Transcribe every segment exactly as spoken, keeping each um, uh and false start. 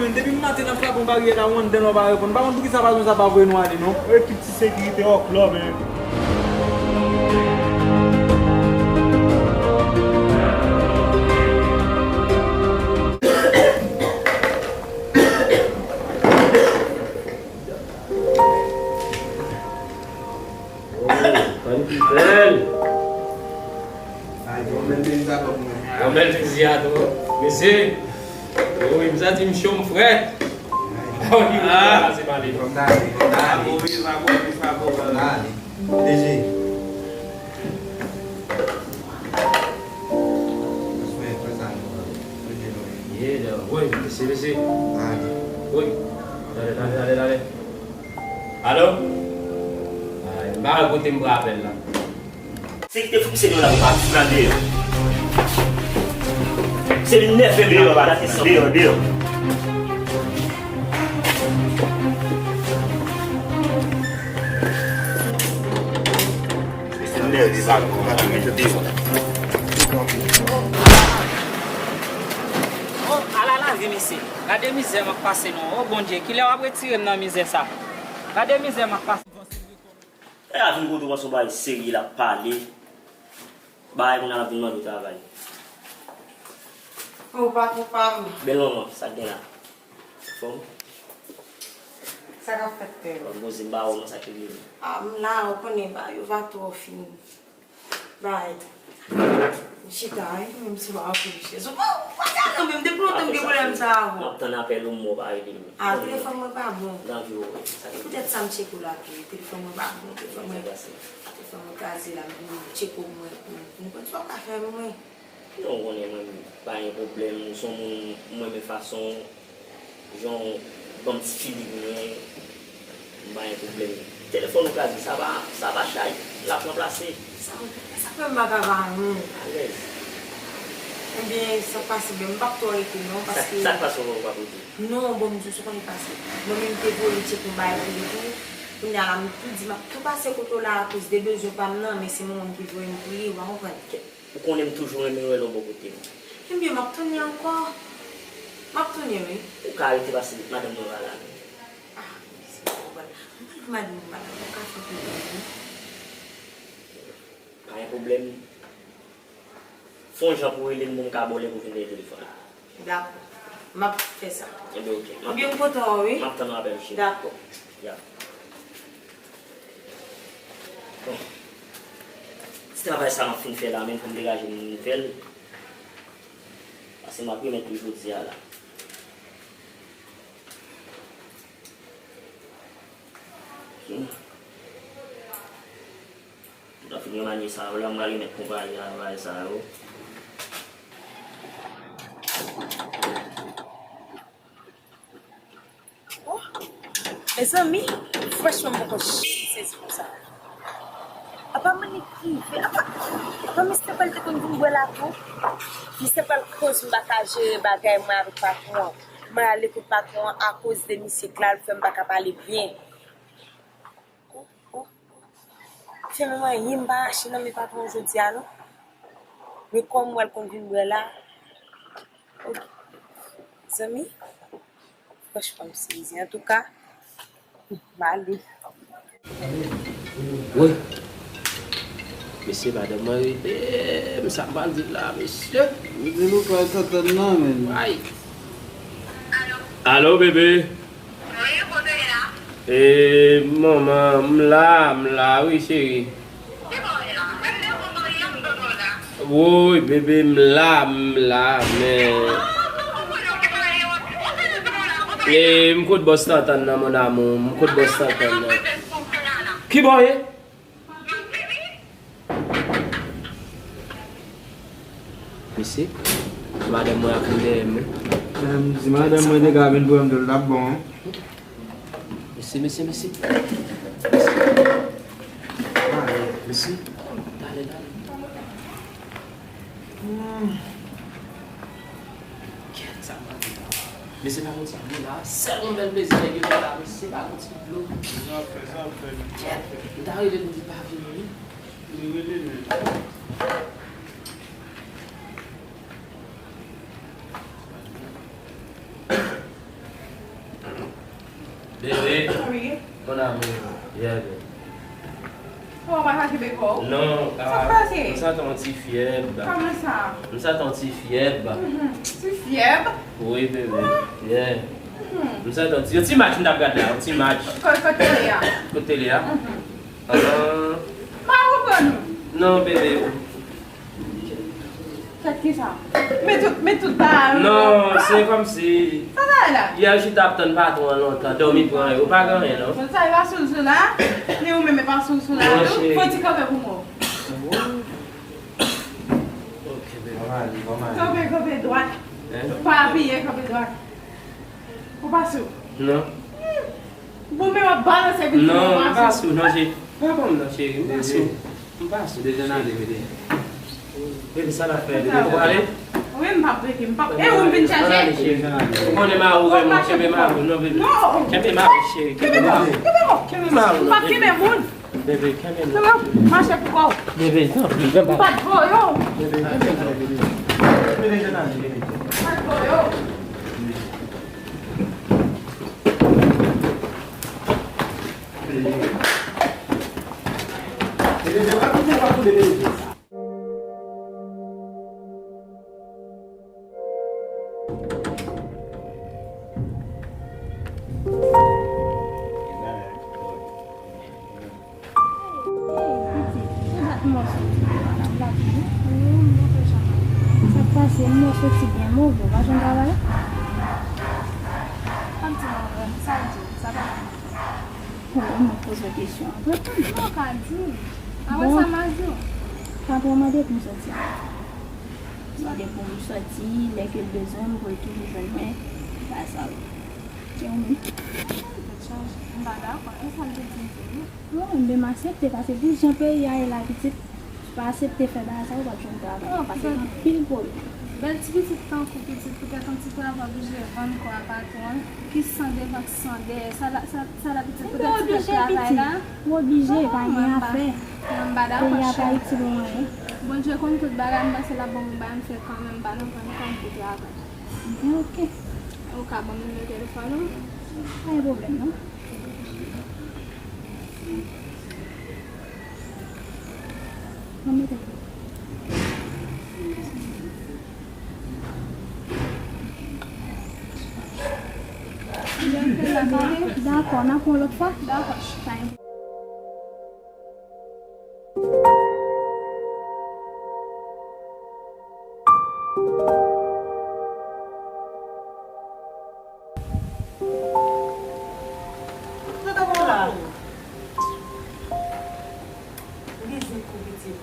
Depi maten n ap frape yon baryè la, ou anndan la, ou pa reponn. M pa konn poukisa patwon sa pa voye nou ale, non. Epi ti sekirite òklò, men. Yon bèl plezi a tou. Mesye, wi, m santi m cho, m frèt. Ah, se pale. Fò m ta ale, fò m ta ale. Fò m ta ale. P D G. Wi, mesye, mesye. Wi. Tande, tande, tande, tande. Alo? Ay, m pa wè kote m pran apèl la. Se ki te fonksyone la, pa nan deyò. Se vin nève m la, pa nan deyò, deyò. Oh, ala lavi, mesye. Gade mizè m ap pase non. Oh, Bondye, kilè w ap retire m nan mizè sa? Gade mizè m ap pase. Lè a vin kote w panse yon bagay serye l ap pale. Bagay moun ap vin mande w travay. Oh, patwon pa m. Bèl manman, sa k gen la? Anfòm? Sa k ap fèt, pè? Bon, poze m ba ou non, sa k rive? Ah, m la, ou konnen, ba, yo va twò fin. Bay. M chita, wi, menm si w pa anpil chèz. Ou pa, ou pa ta nan menm, depi lontan m gen pwoblèm sa a avè w. M ap tann apèl ou, m wè w pa rele m. Ah, telefòn mwen pa bon. Nan vi w, wi. E poutèt sa m tcheke w la tou, wi. Telefòn mwen pa bon, telefòn mwen, telefòn mwen kraze la, m vin tcheke w, mwen, mwen, mwen konn sa w ka fè mwen. Non, ou konnen mwen, m pa gen pwoblèm, ou se yon moun, m renmen fason w. Jan w ban m ti feeling nan, m pa gen pwoblèm. Telefòn ou kraze, sa pa, sa pa chay, l ap ranplase. Sa, sa fè m pa ka ba nou. Alèz. Ebyen, sa pase byen, m p ap twò rete non, paske. Sa k pase w p ap rete? Non, bon, m di w, se konn li pase. Mwen menm te voye m tcheke yon bagay pou li tou. Kounye a la, m tou di, m ap tou pase kote w la akoz de bezwen pa m nan, men se manman m ki voye m pou li, ou pa konprann. Ou konnen m toujou renmen wè lè w bò kote m. Ebyen, m ap tounen ankò. M ap tounen, wi. Ou ka rete pase madanm mwen pa la, non. Ah, se pa pwoblèm. Mwen pa di madanm mwen pa la, mwen ka fè pwoblèm, wi. Pa gen pwoblèm. Fè yon jan pou w rele m pou m ka ba w lè pou w vin dèyè telefòn la. Dakò. M ap fè sa. Ebyen, oke. M ap, ebyen, m kontan wè w, wi. M ap tann w apèl, cheri. Dakò. Ya. Bon. Ti travay sa m ap fin fè la, menm pou m degaje m vin fè l. Paske m ap remèt li jodi a la. Hmm. M ta fin remanye sa yo la, m pral remèt konpayi a bagay sa yo. Oh, mezanmi, franchman, m poko janm sezi konsa. Apa mannik rive, apa, apa misye pral te konn vin bwè la tou? Misye pral koz m pa ka jere bagay mwen avèk patwon an. Mwen ale kot patwon an akoz de misye Claude fè m pa ka pale byen. Oh, oh, oh. Fè m anyen m pa rache nan men patwon jodi a non. Men kòm m wè l konn vin bwè la. Ok. Zanmi, franchman, m sezi. Antouka, m ale. Woy. Mesye, madanm mwen rele m, sa m pral di l la, mesye. Ou di nou pral tantann nan, men. Ay. Alo, bebe. Wi, kote w ye la? E, manman, m la, m la, wi, cheri. Ki bò w ye la? Menm lè w manman w ye, m tonton w la. Woy, bebe, m la, m la, men. E, m kot bòs Tantan nan, mon amour, m kot bòs Tantan nan. Ki bò w ye? Mesye, madanm mwen ap vin dèyè m, wi. Em, si madanm mwen te ka vin pran m tou, l t ap bon, wi. Mesye, mesye, mesye. Mesye. Talè, talè. Hmm. Kèt, sa pral di la. Mesye, pa konn sa m ye la. Sèl yon bèl plezi nèg yo fè la, mesye, pa konn ti dlo. Kèt, m ta rele l, m di l pa vini, wi. Li rele menm. Bebe, wi, mon amour. Yeah, baby. Ou pa ka kenbe kò w? Non, sa k pase? M santi yon ti fyèb. Kòman sa? M santi yon ti fyèb. Mhm. Ti fyèb? Wi, bebe. Yeah. Mhm. M santi yon ti, yon ti match m t ap gade la, yon ti match. Kot, kot tele a? Kot tele a? Mhm. Ah. Pa konprann ou? Non, bebe. Kèt ki sa? Men tout, men tout bagay. Non, se kòmsi. Sa sa la? Yè, chita ap tann patwon an lontan, dòmi pran yo, pa gen anyen non. Bon, sa e pa sou l sou la? Ni ou menm e pa sou l sou la tou? Fò ti kanpe pou mwen. Ok, bebe. Kanpe, kanpe dwat. Pa apiye, kanpe dwat. Ou pa sou? Non. Bon, men w ap balanse pitit mwen. Non, m pa sou, non, cheri. Pran ban m non, cheri. M pa sou. M pa sou. Dejan ale, bebe. Bebe, sa n ap fè, bebe? Ou ale? Wi, m p ap rete. M p ap. E ou m vin chache? Ou konnen mari w renmen w, kenbe mari w non, bebe. Non. Kenbe mari w, cheri. Kenbe mari w. Kenbe mari w. M p ap kenbe moun. Bebe, kenbe mari w. Mache pou kò w. Bebe, tanpri, vin pa. M p ap voye w. Bebe, kenbe mari w, bebe. Bebe, dejan ale, bebe. M p ap voye w. Sa k pase? M wè w soti byen move, w pa jwenn travay? Pa di mwen, sa l di, sa pa. Ou mèt poze kesyon an. Ou ka di. Apre sa, m a di w. Patwon mande pou m soti. Mande pou m soti, lè ke l bezwen m, pou l toujou jwenn mwen. Bagay sa yo. E ou menm? Tèt chaje. M pa dakò. E sa l te di m tou, wi. Bon, men m aksepte, paske pou jan peyi a ye la, pitit, si w pa aksepte fè bagay sa yo, w p ap janm travay. Paske gen anpil pwoblèm. Bèl ti pitit tankou pitit, poutèt yon ti travay oblije vann kò a patwon, ki san devan, ki san dèyè. Sa la, sa, sa la pitit, poutèt ti travay la. Ou oblije, pa gen afè. M pa dakò, cheri. Peyi a pa itil ou anyen. Bondye konn tout bagay, m panse l ap ban m yon bagay m fè kanmenm, m pa nan vann kò m pou travay. Ok, ok. Ou ka ban m nimewo telefòn ou? Pa gen pwoblèm, non. Mwen mete. Dakò, n ap yon lòt fwa. Dakò. Tande w la. Bizin kou pitit.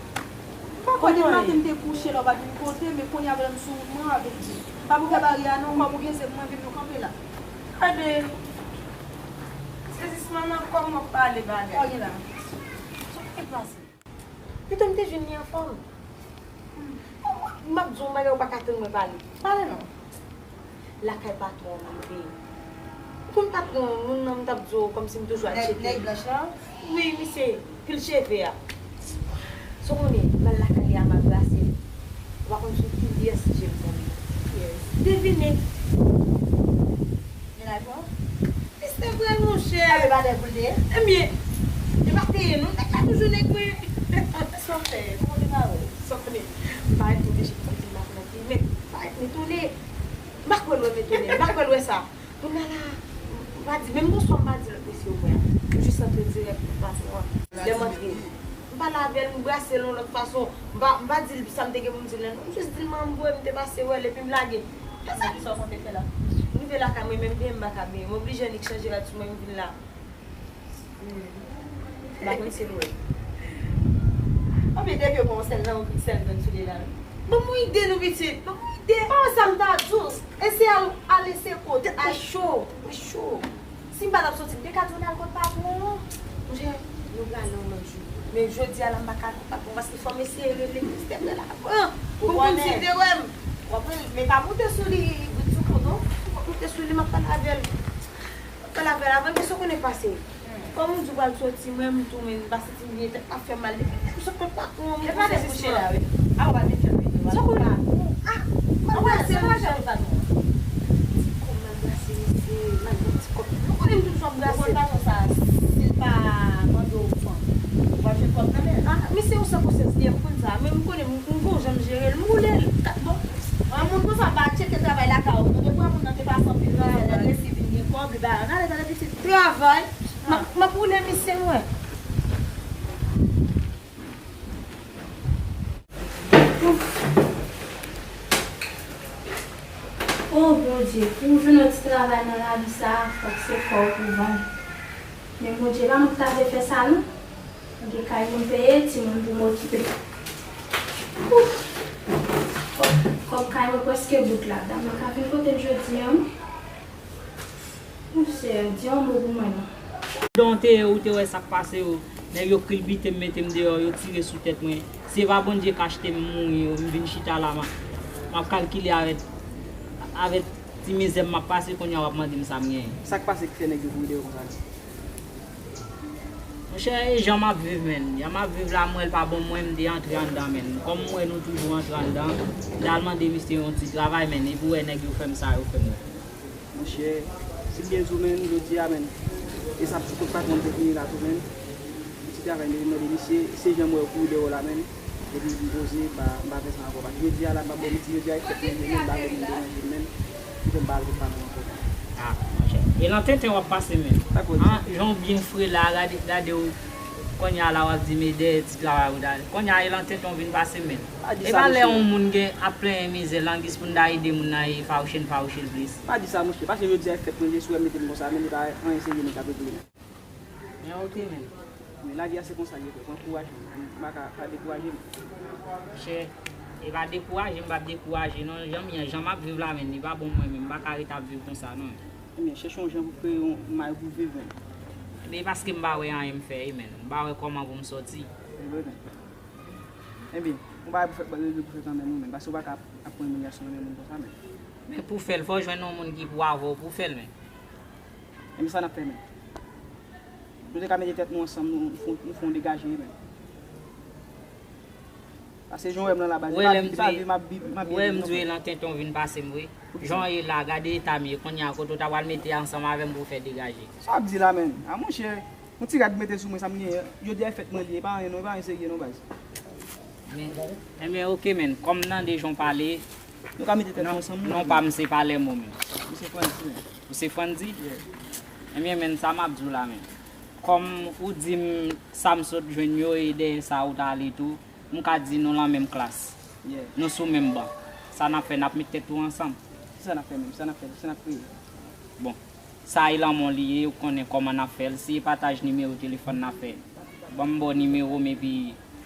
M pa kwè depi maten m te kouche la w pa t vin kote, men kounye a vre m sou wout mwen avèk di. Pa pou fè baryè a non, kòm ou gen se pou mwen vin nou kanpe la. Gade. Sezisman nan kò m w ap pale bagay. Sa w gen la? Sa k pase? Pito m te jwenn li anfòm. M ap di w yon bagay ou pa ka tann mwen pale. Pale non. Lakay patwon an m rive. Ou konn patwon an, moun nan m t ap di w kòmsi m toujou al tcheke. Nèg, nèg blanch lan? Wi, misye, pil cheve a. Sa w konnen, m al lakay li a, m al brase l. Ou pa konn sou kilyès je m tonbe. Kiyès? Devine. Mennaj mwen? Li se vre, monchè. A, e pa de pou l te ye? Ebyen, e pa te ye, non. Nèg la toujou nèg mwen. Sa w fè? Kòman w te pare? Sa w konnen? M pa ret pwoteje m, m ap nan filme. M pa ret etone. M pa kwè l wè m etone. M pa kwè l wè sa. Kounye a la, m pa di, menm bonswa m pa di lòt mesye yo mwen. M jis antre dirèk nan fason an. Lè m antre, m pale avè l, m brase l yon lòt fason. M pa, m pa di l sa m te gen pou m di l la, non. M jis di l manman m voye m te pase wè l, epi m lage. Sa ki sa w konte fè la? M rive lakay mwen, men m benyen m pa ka benyen. M oblije annik chanje rad sou mwen, m vin la. M pa konn si l wè. Anben, depi yo pran yon sèl nan, yon sèl grenn soulye la. Ban m yon ide non, pitit. Ban m yon ide. Oh, sa m ta di w. Eseye al, al eseye kote. Tèt mwen cho. Tèt mwen cho. Si m pa t ap soti, m te ka di w n al kot patwon an. Monchè, nou prale yon lòt jou. Men jodi a la, m pa ka al kot patwon paske fò m eseye rele ministè la avan. Pou m konn si l te wè m. W ap rele, men pa monte sou li, brit sou kont non. Ou pa monte sou li, m ap pale avè l. M ap pale avè l avan, men sa w konnen pase. Kòm ou di w pral soti, mwen menm tou, men m pa santi m byen, tèt la fè m mal. Depi lè m sot kot patwon an, m konn sezisman. E pa de kouche la, wi. A, w al met fè l, wi. Sa w konnen? A, m al brase l, monchè. Ti kòb m al brase, mesye, m al pran ti kòb. Nou konnen m toujou ap brase. O Bondye, pou w jwenn yon ti travay nan lavi sa a, fòk se kò w pou vann. Men Bondye pa mwen ki ta vle fè sa non. Mwen gen kay pou m peye, timoun pou m okipe. Ouf! Kòb, kòb kay mwen prèske bout la. Dam nan ka vin kote m jodi a, wi. Monchè, di yon mo pou mwen non. Don te, ou te wè sa k pase yo. Nèg yo kilbite m, mete m deyò, yo tire sou tèt mwen. Se pa Bondye k achte m mouri, m vin chita la, m ap, m ap kalkile avèk, avèk ti mizè m ap pase kounye a, w ap mande m sa m genyen. Sa k pase ki fè nèg yo voye deyò konsa la? Monchè, e jan m ap viv, menn. Jan m ap viv la, m wè l pa bon, mwen, m te antre anndan, menn. Kòm m wè nou toujou antre anndan, m t al mande misye yon ti travay, menn. Epi w wè nèg yo fè m sa yo fè m nan. Monchè, si byen di w, menn, jodi a, menn. E sa ti kout patwon m te vini la tou, menn. Ti travay m te vin mande misye, se jan m wè yo kouri deyò la, menn. Epi m poze, m pa, m pa fè sa ankò. Paske jodi a la, m pa bò midi, jodi a e fèt manje, menn, m pa bò moun de manje, menn. Ki fè m pa al kot patwon ankò, menn. Ah, monchè. E lan tenten w ap pase, menn. Sa k wè di? Ah, jan w byen fre la, gade, gade w. Kounye a la, w ap di m e dèyè ti travay ou ta. Kounye a, e lan tenten w vin pase, menn. Pa di sa, monchè. E pa lè yon moun gen ap plenyen mizè, langis pou n ta ede moun nan, e fawouche n fawouche l plis. Pa di sa, monchè. Paske jodi a e fèt manje, si w wè m mete m konsa, menn, e pa anyen serye nèg ap regle, menn. Men oke, menn. Men lavi a se konsa l ye, frè. Pran kouraj, m pa ka pa dekouraje, menn. Monchè, e pa dekouraje, m p ap dekouraje, non. Jan m ye, jan m ap viv la, menn, li pa bon mwen menm, m pa ka ret ap viv konsa, non. Ebyen, chèche yon jan pou kreye yon may pou viv, menn. Men paske m pa wè anyen m fè, menn. M pa wè kòman pou m sòti. Se vre, menn. Ebyen, yon bagay pou fè, regle pou fè kanmenm, wi, menn. Paske w pa ka ap pran imiliasyon nan men moun konsa, menn. Men pou fè l, fò w jwenn yon moun ki pou avè w pou fè l, menn. Ebyen, sa n ap fè, menn? Nou te ka mete tèt nou ansanm, nou, nou fè, nou fè yon degaje, wi, menn. Paske jan w wè m nan la baz, e pa vi, e pa vi m ap viv, m ap viv non, frè. Ou wè m di w e lan tenten w vin pase m, wi. Jan w ye la, gade eta m ye, kounye a, kote w ta pral mete ansanm avè m pou w fè degaje. Sa w ap di la, menn? A, monchè, yon ti rad mete sou mwen, sa m genyen? Jodi a e fèt mwen li ye, e pa anyen non, e pa anyen serye non, baz. Men, enben, oke, menn, kòm m tande jan w pale, nou ka mete tèt nou ansanm, non, pa m se Palèmo, menn. Ou se Frandy, menn. Ou se Frandy? Yeah. Enben, menn, sa m ap di w la, menn. Kòm ou di m sa m sot jwenn yo e dèyè sa ou t ale tou, m ka di nou lan menm klas. Yeah. Nou sou menm ban. Sa n ap fè, n ap met tèt nou ansanm. Kisa n ap fè menm? Kisa n ap fè? Kisa n ap kreye? Bon, sa e lanmò li ye, ou konnen kòman n ap fè l. Si e pataj nimewo telefòn n ap fè, ban m ba w nimewo m epi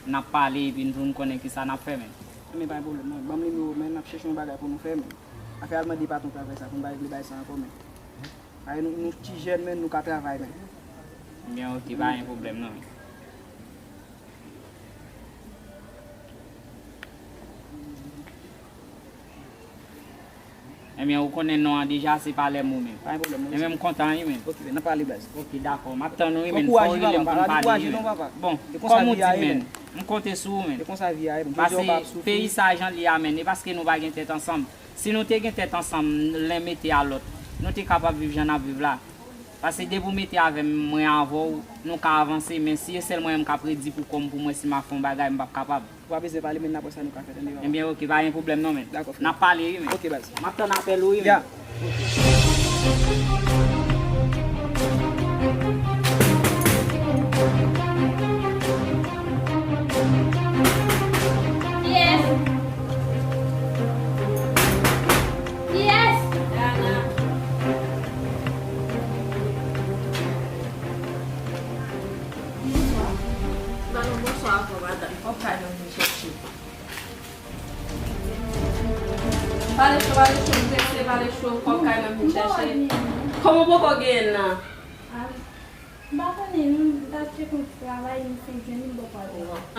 n ap pale epi n pou n konnen kisa n ap fè menm. Men pa gen pwoblèm non. Ban m nimewo w, men n ap chèche yon bagay pou nou fè, men. Afè al mande patwon travay sa, pou n pa regle bagay sa ankò, men. Paske nou, nou ti jèn, men nou ka travay, men. Ebyen, oke, pa gen pwoblèm non. Ebyen, ou konnen non an deja, se Palèmo menm. Pa gen pwoblèm non. Ebyen, m kontan wi, men. Oke, n ap pale, baz. Oke, dakò. M ap tann ou wi, men. Fò w rele m pou n pale wi, men. Bon, kòm ou di, men, m konte sou ou, men. E konsa vi a ye, men. Paske peyi sa jan l ye a, men, e paske nou pa gen tèt ansanm. Si nou te gen tèt ansanm, len mete a lòt, nou te kapab viv jan n ap viv la. Paske depi w mete avè m, mwen avè w, nou ka avanse, men si e sèl mwen menm k ap redi pou kò m pou mwen si m ap fè yon bagay, m p ap kapab. Ou pa bezwen pale, men n ap wè sa nou ka fè, tande papa. Ebyen, oke, pa gen pwoblèm non, men. Dakò, frè. N ap pale wi, men. Oke, baz. M ap tann apèl ou wi, men. Ya. Kiyès? Kiyès? Dana. Bonswa. Ba nou bonswa ankò, madanm. Kòb kay mwen vin chèche. Pale cho, pale cho, m prese, pale cho, kòb kay mwen vin chèche. Kòman w poko genyen l nan? M pa konnen non, m t ap tcheke yon ti travay, m fin jwenn li, m poko al.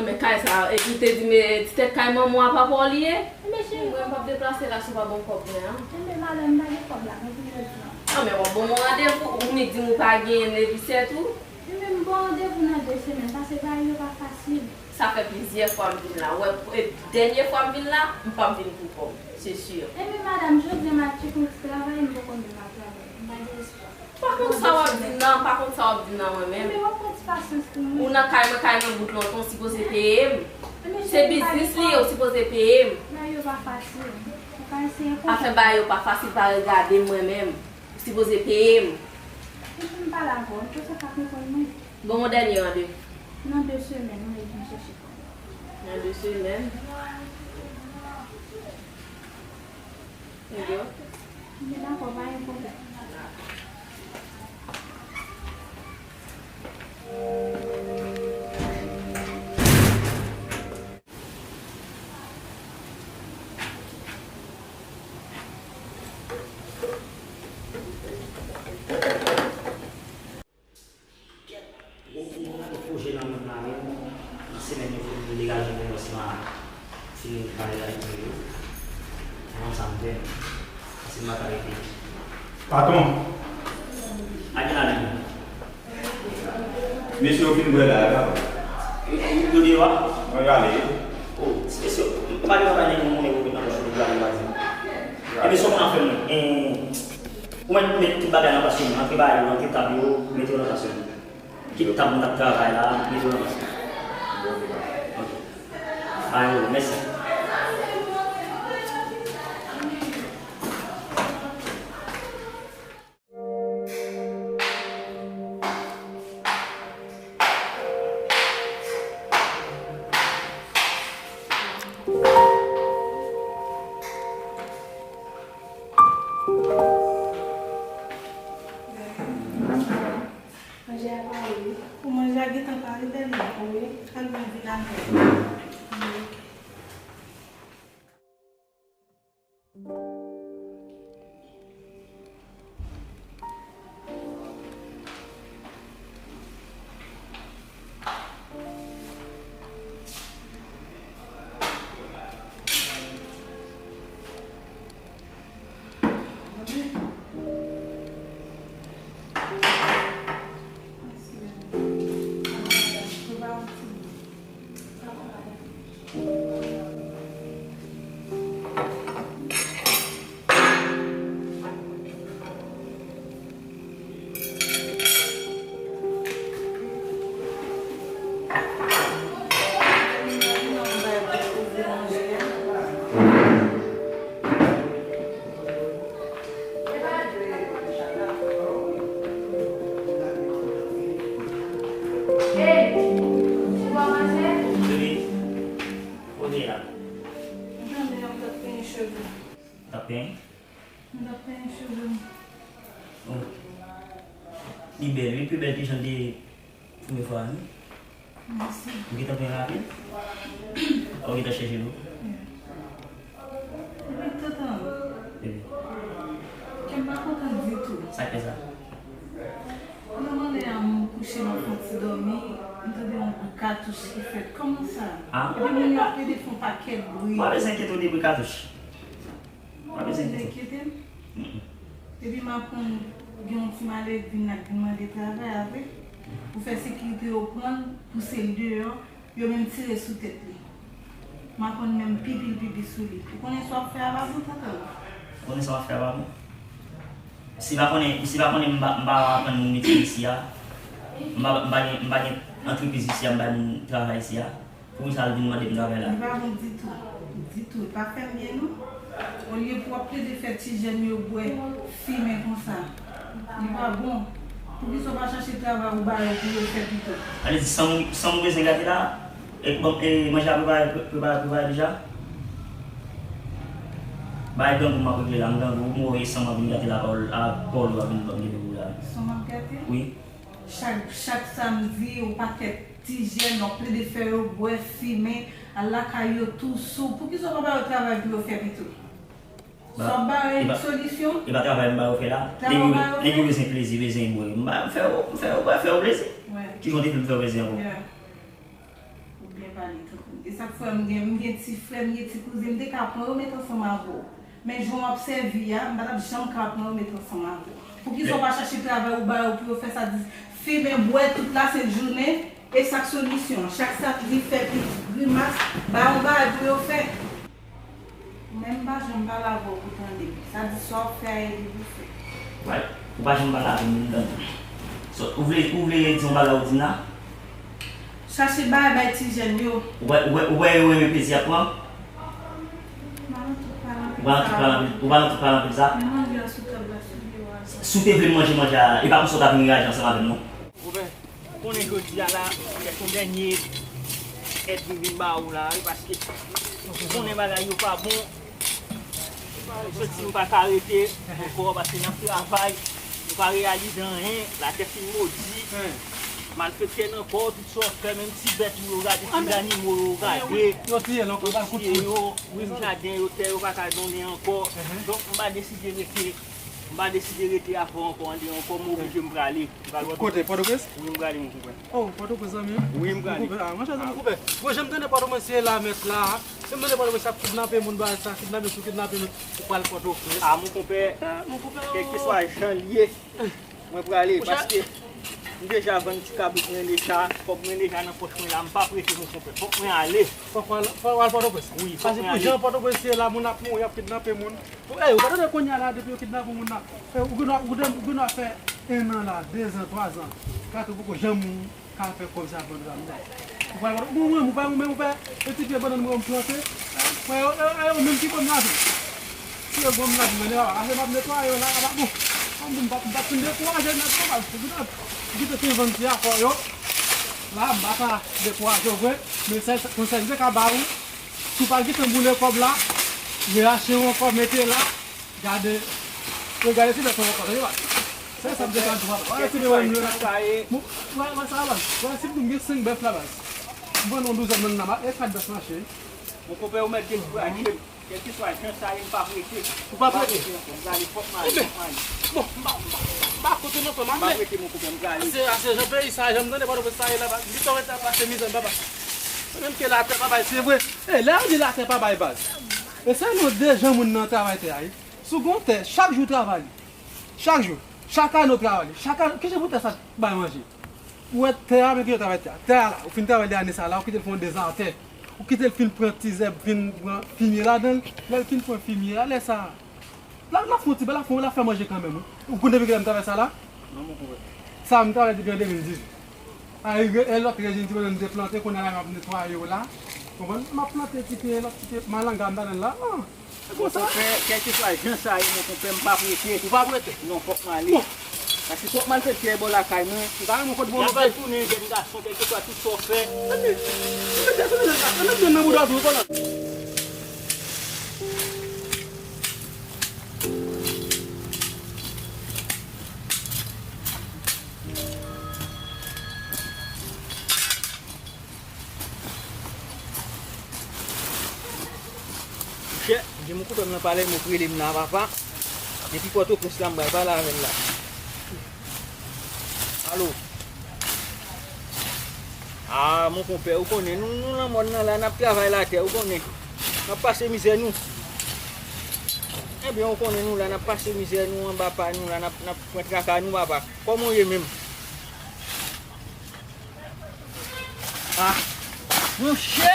Anben kay sa, epi w te di m, e, ti tèt kay manman w a papa w li ye? Enben cheri, mwen m p ap deplase la si w pa ban m kòb mwen an. Enben madanm, m pa gen kòb la, men pou jodi a. Anben w ap ban m yon randevou, ou vini di m ou pa genyen l epi sètou. Enben m ba w randevou nan de semèn, paske bagay yo pa fasil. Sa fè plizyè fwa m vin la. Ou wè, e, dènye fwa m vin la, m p ap vin pou kòb, se si. Enben madanm, jodi a m al tcheke yon ti travay, m poko menm al travay. M pa gen espwa. Pa konn sa w ap di m nan, pa konn sa w ap di m nan mwen menm. Enben w ap pran ti pasyans pou mwen. Ou nan kay mwen, kay mwen bout lontan, w sipoze peye m. Se biznis li ye, w sipoze peye m. Bagay yo pa fasil. Ou ka eseye konprann. Afè bagay yo pa fasil, pa regade m mwen menm. Ou sipoze peye m. Epi m pale avè w, m panse w pa konprann mwen. Bon, yon dènye randevou. Nan de semèn, mwen vin chèche kòb. Nan de semèn. Ebyen. Dakò, pa gen pwoblèm. Gwo, gwo, gwo pwojè nan men m la menm. Nan semèn yo fò m degaje nan lòs la, fini travay la epi yo. Mwen sa m fè. Paske m pa ka rete. Patwon. A gen la menm. Mesye yo fin bwè la, e pa vre? Yo, yo, yo deyò a? Mwen prale. O, se, se, m pa gen anpil nèg mwen konnen yo met nan pòch yo, yo prale, yo pa di. Ebyen, sa w konn ap fè, mwen? Ou mèt met tout bagay nan plas yo, antre bagay yo, antre tab yo, mete yo nan plas yo. Kit tab m t ap travay la, mete yo nan plas yo. Ok. Pa gen pwoblèm, mèsi. Manje a pare wi. Pou manje a gentan pare, bèl wi. Wi, al mwen vin avè w. Wi, ok. Bebe, kote la? Mwen t ap penyen cheve. T ap penyen? Mwen t ap penyen cheve m. Oh. Li bèl, wi, pi bèl ke jan l te premye fwa a, wi. Mèsi. Ou gentan penyen rapid? Ou gentan chèche l tou? Epi, tonton, kè m pa kontan ditou. Sa k fè sa? Nan moman a, m kouche, m ap fè yon ti dòmi, m tande yon bri katouch ki fèt. Kòman sa? Ah. Epi moun yo ap plede fè yon pakèt bri. Pa bezwen enkyete w de bri katouch. Pa bezwen enkyete w. Mm-mm. Epi m aprann gen yon ti malere k vin la, k vin mande travay avè. Pou fè sekirite yo pran l, pouse l deyò, yo menm tire sou tèt li. M aprann menm pipi l pipi sou li. Ou konnen sa w ap fè a pa bon, tonton? Ou konnen sa w ap fè a pa bon? Si pa konnen, si pa konnen m pa, m pa aprann moun metye isi a, m pa, m pa gen, m pa gen antrepriz isi a, m bay moun travay isi a, poukisa l vin mande m travay la? Li pa bon ditou. Ditou. Li pa fè m byen, non. Olye pou w ap plede fè ti jèn yo bwè, fimen konsa, li pa bon. Poukisa w pa chache travay ou ba yo pou yo fè pito? Sa vle di, san m, san m bezwen gate la, e, bon, e, manje a prepare, pre-, prepare, prepare deja? Bay grangou m ap regle la, m grangou, m wè san m ap vin gate la, pa w, a, pa w, w ap vin ban m gete pou la. San m ap gate? Wi. Chak, chak samdi, yon pakèt ti jèn, w ap plede fè yo bwè, fimen, al lakay yo tou sou. Poukisa w pa ba yo travay pou yo fè pito? Sa w ap ba yo yon solisyon? E pa travay m ba yo fè la? Nèg yo, nèg yo bezwen plezi, bezwen bwè. M ba, m fè yo, m fè yo bwè, fè yo plezi. Ki jan w te vle m fè yo plezi ankò? Ou byen pale, tonton. E sa k fè m gen, m gen ti frè m, gen ti kouzen, m te ka pran yo met ansanm avè w. Men jan w ap sèvi a, m pa t ap janm ka pran yo met ansanm avè w. Poukisa w pa chache travay ou ba yo pou yo fè sa, di, fimen, bwè tout lasent jounen, e sa k solisyon an? Chak samdi fè ti grimas, ba yo yon bagay pou yo fè. Ou menm pa janm pale avè w pou tande. Sa di sa w ap fè a e li pou fè. Wè, ou pa janm pale avè m, m tande. So, ou vle, ou vle di yon bagay ou di m la? Chache bagay bay ti jèn yo. Ou wè, ou wè, ou wè yo renmen plezi y ap pran? Ou pa nan tout pale anpil sa. Ou pa nan tout pale anpil sa? Men manje a sou tab la, sou biwo a. Si w te vle m manje manje a, e pa konsa w ta vin reyaji ansanm avè m, non. Ou konnen jodi a la, se yon dènye èd m vin ba ou la, wi, paske ou konnen bagay yo pa bon. Mwen santi m pa ka rete ankò paske n ap travay, nou pa reyalize anyen, latè fin modi. Malfektè nan kò w, tout sa w fè, menm ti bèt ou yo gade, ti zanimo yo gade, yo tiye yo, menm jaden yo, tè yo pa ka donnen ankò. Donk, m pa deside rete, m pa deside rete avè w ankò, andeyò ankò, m oblije m prale. Kote? Pòtoprens? Wi, m prale, mon konpè. Oh, Pòtoprens, zanmi m. Wi, m prale. Mon konpè, ah, monchè, zanmi, konpè. Bon, jan m tande Pòtoprens ye la, mèt la. Jan m tande Pòtoprens ap kidnape moun, bagay sa, kidnape sou kidnape moun. Ou pral Pòtoprens. Ah, mon konpè, kèlkeswa jan l ye, mwen prale, paske m deja vann ti kabrit mwen deja, kòb mwen deja nan pòch mwen la, m p ap rete, mon konpè. Fòk mwen ale. Fòk w al, fòk w al Pòtoprens. Wi, fòk mwen ale. Paske pou jan Pòtoprens ye la, moun ap mouri, ap kidnape moun. Ou, ey, ou pa tande kounye a la, depi yo kidnape moun nan, eh, ou gen dwa, ou gen, ou gen dwa fè en an la, de zan, twa zan, kate ou poko janm ka fè kòb sa bann zam nan. Ou pa, ou, ou, ou pa, ou menm, ou pa, e ti pye bannann mwen, m plante, mwen, yo, yo, yo menm ki ban m lajan. Si yo ban m lajan, mwen, ase m ap netwaye yo la, a pa bon. An m di m p ap, m p ap fin dekouraje nèt non, paske, m kite te vann ti afè yo. La, m pa ka dekouraje w vre, men sèl konsèy m te ka ba ou, si w pa gentan boule kòb la, reyachte w ankò, mete la, gade, e gade si bèt ou ankò, tande pa. Se sa m te ka di w. Wè, ti de wè, wè, wè sa, wè, wè, si m gen senk bèf la, baz. M vann yon douzèn nan, e kat bèf mache. Mon konpè, ou mèt dekouraje m. Kèlkeswa jan sa ye, m p ap rete. Ou p ap rete? M p ap rete ankò. M prale, fòk m ale, fòk m ale. Bon, m pa, m pa, m pa kote non, frè m, m ap rete, mon konpè, m prale. Ase, ase jan peyi sa, jan m tande Pòtoprens sa ye la, baz. Di sa w rete ap pase mizè, papa. Menm ke latè pa bay, se vre. E, lè yo di latè pa bay, baz. E se nou de jan moun nan travay tè a, wi. Si w gen yon tè, chak jou travay li. Chak jou. Chak ane w travay li. Chak ane, kijan pou tè sa bay manje? Ou wè tè a, men kijan w travay tè a. Tè a la, ou fin travay li ane sa la, ou kite l fè yon dezatè. Ou kite l fin pran ti zèb, fin pran fimye ladan l. Lè l fin pran fimye a, lè sa a, l ap, l ap fè yon ti, l ap fè, l ap fè manje kanmenm, wi. Ou konn depi kilè m travay sa la? Non, mon konpè. Sa a, m travay depi an de mil dizuit. A, e, e lòt rejim ti bannann m te plante, kounye a la, m ap netwaye yo la. Konprann? M ap plante ti pye, lòt ti pye, malanga m ta nan la. Ah, e konsa. Mon konpè, kèlkeswa jan sa ye, mon konpè, m p ap rete. Ou p ap rete? Non, fòk m ale. Bon. Paske twòp malfektè bò lakay mwen. M pa renmen kote bon. Y ap fè l tounen jèn gason, kèlkeswa tout sa w fè. Epi, epi, epi, epi, epi, nan bouda tou, konnen. Monchè, gen moun konpè m nan palè, m rele m la, papa. Depi Pòtoprens la, m pral pale avè l la. Alo. Ah, mon konpè, ou konnen, nou, nou nan mòn nan la, n ap travay latè, ou konnen. N ap pase mizè nou. Ebyen, ou konnen nou la, n ap pase mizè nou anba pa nou la, n ap, n ap pran traka nou, papa. Kòman w ye menm? Ah, monchè!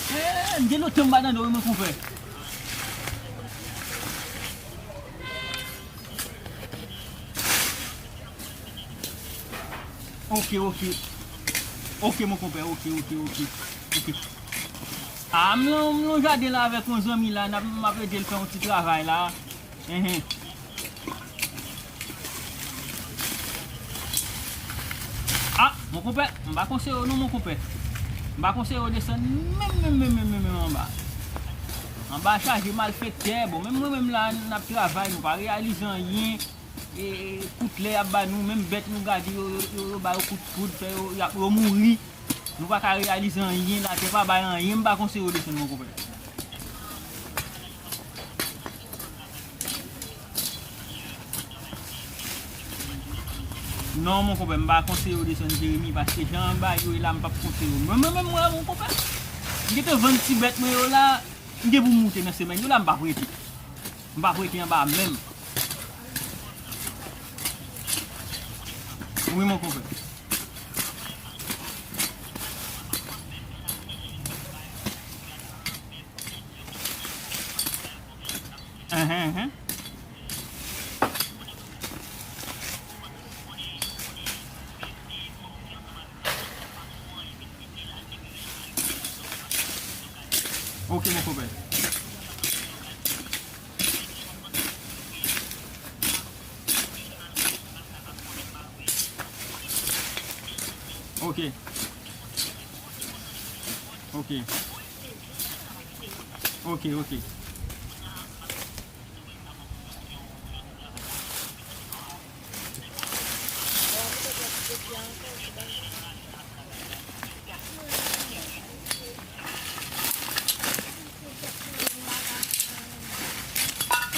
Eh, m gen lontan m pa tande w, mon konpè. Ok, ok. Ok, mon konpè, ok, ok, ok. Ok. Ah, m nan, m nan jaden la avèk yon zanmi la, n ap, m ap ede l fè yon ti travay la. Enhen. Ah, mon konpè, m pa konseye w non, mon konpè. M pa konseye w desann menm, menm, menm, menm, menm, menm anba. Anba chaje malfektè. Bon, menm mwen menm la, n ap travay, nou pa reyalize anyen. E, e, kout lè y ap ba nou, menm bèt nou gade, yo, yo, yo, yo ba yo kout poud, fè yo, y ap, yo mouri. Nou pa ka reyalize anyen, latè pa bay anyen, m pa konseye w desann, mon konpè. Non, mon konpè, m pa konseye w desann Jeremi, paske jan bagay yo ye la, m p ap konseye w. Mwen, mwen menm, mwen, mon konpè, m gentan vann ti bèt mwen yo la, m gen pou m moute nan semèn yo la, m p ap rete. M p ap rete anba menm. Wi, mon konpè. Enhen, enhen. Ok, mon konpè. Ok. Ok. Ok, ok.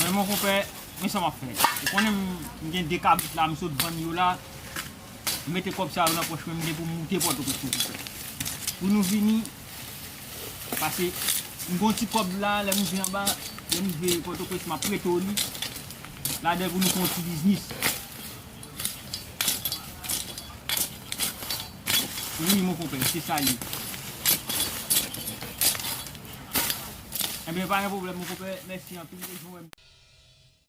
Mon konpè, men sa m ap fè. Ou konnen m, m gen de kabrit la, m sot vann yo la. M mete kòb sa yo nan pòch mwen, m gen pou m moute Pòtoprens, mon konpè. Pou nou vini, pase, m gon ti kòb la, lè m rive anba, lè m rive Pòtoprens, m ap prete w li. Ladan pou nou fè yon ti biznis. Wi, mon konpè, se sa l ye. Ebyen, pa gen pwoblèm, mon konpè. Mèsi anpil.